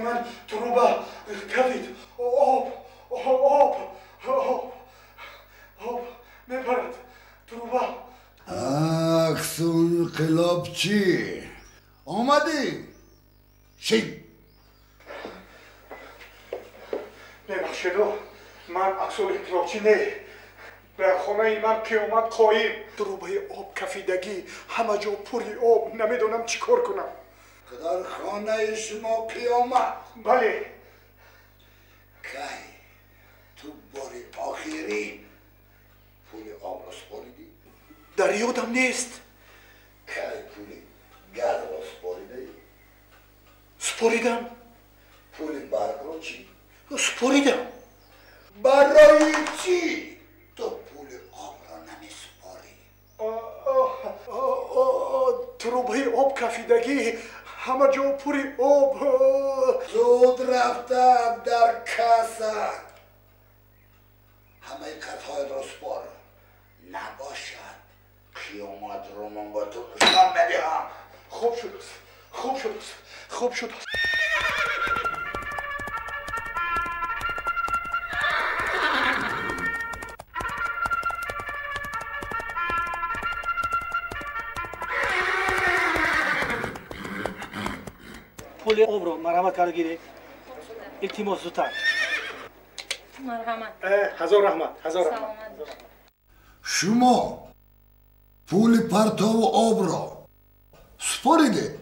Ман труба кафид, об об об об мебарад труба. Аксу инқилобчӣ омадӣ? Чӣ? Мебахшеду, ман аксул инқилобчӣ не. Дар хонаи ман қиёмат қоим. Трубаи об кафидагӣ, ҳама ҷо пури об, намедонам чӣ кор кунам. Дар хонаи шумо қиёмат? Бале. Кай ту бори охирин пули обро супоридӣ? Дар ёдам нест. Кай пули газро супоридаӣ? Супоридам. Пули барқро чӣ? Супоридам. Барои чӣ ту пули обро намесупорӣ? Трубаи об кафидагӣ, ҳама ҷо пури об. Зуд рафта дар касса ҳамаи қарзҳоятро супор. Набошад, қиёматро ман ба ту нишон медиҳам. Хуб шудааст, хуб шудааст, хуб шудааст. Пули обро марҳамат карда гиред. Илтимос, зудтар. Марҳамат. Ҳазор раҳмат, ҳазор раҳмат. Шумо пули партову обро супоридед?